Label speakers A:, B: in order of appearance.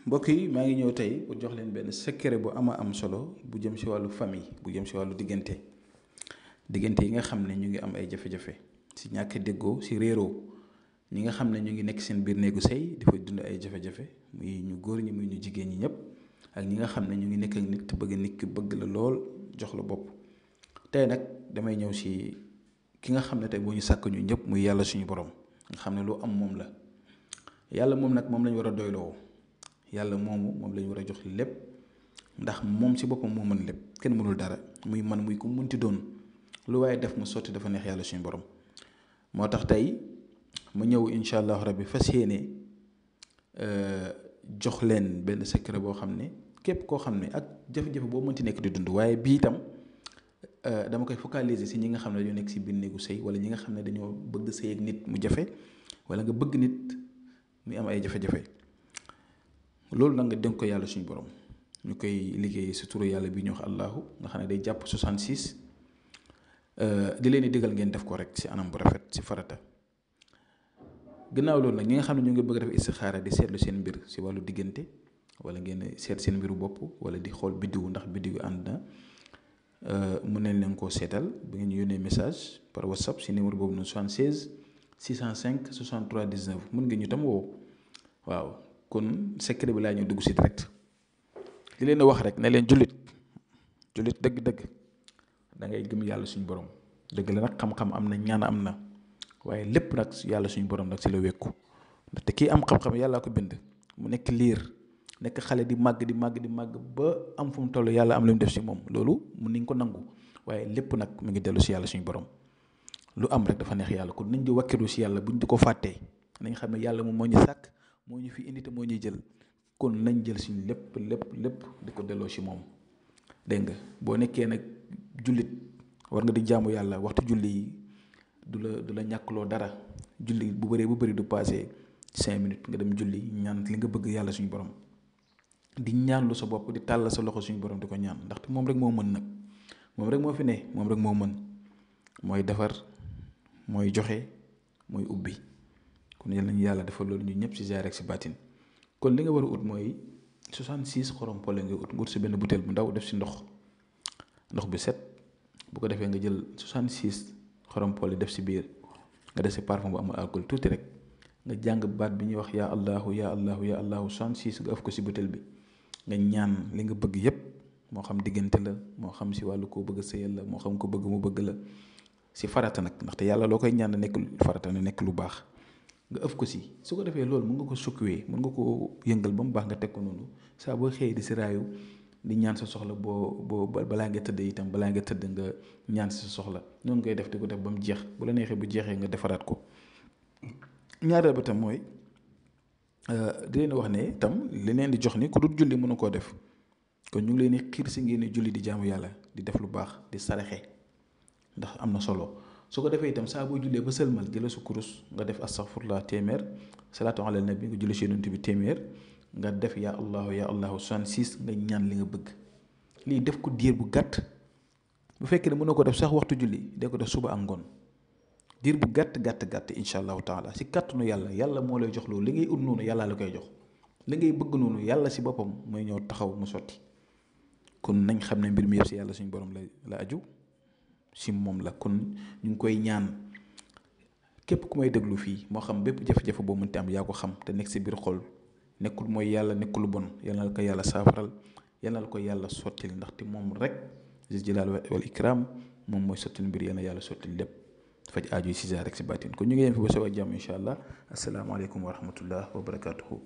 A: mbokk yi maa ngi ñëw tey pour jox leen benn secret bu ama am solo bu jëm si wàllu famille bu jëm si wàllu diggante yi nga xam ne ñu ngi am ay jafe-jafe si ñàkk déggoo si réeroo ñi nga xam ne ñu ngi nekk seen biir néegu sëy di fa dund ay jafe-jafe muy ñu góor ñi muy ñu jigéen ñi ñëpp ak ñi nga xam ne ñu ngi nekk ak nit te bëgg nit ki bëgg la lool jox la bopp. tey nag damay ñëw si ki nga xam ne tey boo ñu sàkk ñu ñëpp muy yàlla suñu borom nga xam ne lu am moom la yàlla moom nag moom lañu war a doyloo. yàlla moomu moom la ñu war a jox lépp ndax moom ci boppam moo mën lépp kenn mënul dara muy man muy ku munti doon lu waaye def mu sotti dafa neex yàlla suñu borom. moo tax tey ma ñëw incha allahu rabbi fas yéene jox leen benn secret boo xam ne képp koo xam ne ak jafe-jafe boo mënti nekk di dund waaye bii itam dama koy focaliser ci ñi nga xam ne dañoo nekk ci biir néegu sëy wala ñi nga xam ne dañoo bëgg sëy ak nit mu jafe wala nga bëgg nit muy am ay jafe-jafe. loolu nag nga dénk ko yàlla suñu borom ñu koy liggéey si turu yàlla bi ñu wax allahu nga xam ne day jàpp 66 di leen di digal ngeen def ko rek si anam bu rafet si farata. gannaaw loolu nag ñi nga xam ne ñu ngi bëgg a def istixaara di seetlu seen mbir si wàllu diggante wala ngeen seet seen mbiru bopp wala di xool biddiwu ndax biddiwu ànd na mun nañ leen koo seetal ba ngeen yónnee message par whatsapp si numéro boobu noonu 76 605 63 19 mun nga ñu tam woo waaw. kon secret bi laa ñu dugg si direct li leen a wax rek ne leen jullit dëgg-dëgg da ngay gëm yàlla suñu borom dëgg la nag xam-xam am na ñaan am na waaye lépp nag yàlla suñu borom nag si la wékku ndaxte kii am xam-xam yàllaa ko bind mu nekk liir nekk xale di màgg ba am fu mu toll yàlla am lu mu def si moom loolu mun nañ ko nangu waaye lépp nag mu ngi dellu si yàlla suñu borom lu am rek dafa neex yàlla kon nañ di wakkilu si yàlla buñ di ko fàttee nañ xam ne yàlla moom moo ñu sàkk moo ñu fi indi te moo ñuy jël kon nañ jël suñu lépp di ko delloo ci moom dégg nga boo nekkee nag jullit war nga di jaamu yàlla waxtu julli yi du la ñàkkloo dara julli bu bëree bu bëri du passé 5 minutes nga dem julli ñaan li nga bëgg yàlla suñu borom di ñaanlu sa bopp di tàll sa loxo suñu borom di ko ñaan ndaxte moom rek moo mën nag moom rek moo fi ne moom rek moo mën mooy defar mooy joxe mooy ubbi. kon yal nañu yàlla defal loolu ñu ñëpp ci zaahir ak ci baatin kon li nga war a ut mooy 66 xorom pole nga ut si benn butéel bu ndaw def ci ndox bi set bu ko defee nga jël 66 xorom pole def ci biir nga def ci parfum bu amul alcool tuuti rek nga jàng baat bi ñuy wax yaa allahu yaa allahu yaa allahu 66 nga ëf ko ci butéel bi nga ñaan li nga bëgg yépp moo xam diggante la moo xam ci wàllu koo bëgg a sëyal la moo xam ko bëgg mu bëgg la ci farata nag ndaxte yàlla loo koy ñaan nekk farata na nekk lu baax. nga ëf ko si su ko defee loolu mën nga ko sukkuwee mën nga ko yëngal ba mu baax nga teg ko noonu saa boo xëyee di si raayu di ñaan sa soxla boo balaa nga tëdd itam balaa nga tëdd nga ñaan si sa soxla noonu ngay def di ko def ba mu jeex bu la neexee bu jeexee nga defaraat ko. ñaareel ba tam mooy di leen wax ne tam li leen di jox ni ku dul julli mënu koo def kon ñu ngi leen di xiir si ngeen di julli di jaamu yàlla di def lu baax di saraxe ndax am na solo. su ko defee itam saa boo jullee ba sëlmal jëla su kurus nga def astaghfirullah téeméer salaatu ala nabi nga julli si yonent bi téeméer nga def yaa allahu 66 nga ñaan li nga bëgg lii def ko diir bu gàtt bu fekkee ne mënoo ko def sax waxtu julli de ko def suba ak ngoon diir bu gàtt incha allahu taala si kàttanu yàlla moo lay jox loolu li ngay ut noonu yàlla la koy jox li ngay bëgg noonu yàlla si boppam mooy ñëw taxaw mu sotti kon nañ xam ne mbir mi yëpp si yàlla suñu borom la aju si moom la kon ñu ngi koy ñaan képp ku may déglu fii moo xam bépp jafe-jafe boo mënti am yaa ko xam te nekk si biir xol nekkul mooy yàlla nekkul bon yal na la ko yàlla saafaral yal na la ko yàlla sottil ndaxte moom rek zil jalaal wal ikram moom mooy sottil mbir yal na yàlla sottil lépp faj aaju yi si zaahir rek si baatin kon ñu ngi yem fi ba soog a jàmm incha allah asalaamaaleykum wa rahmatullah wa barakaatuhu.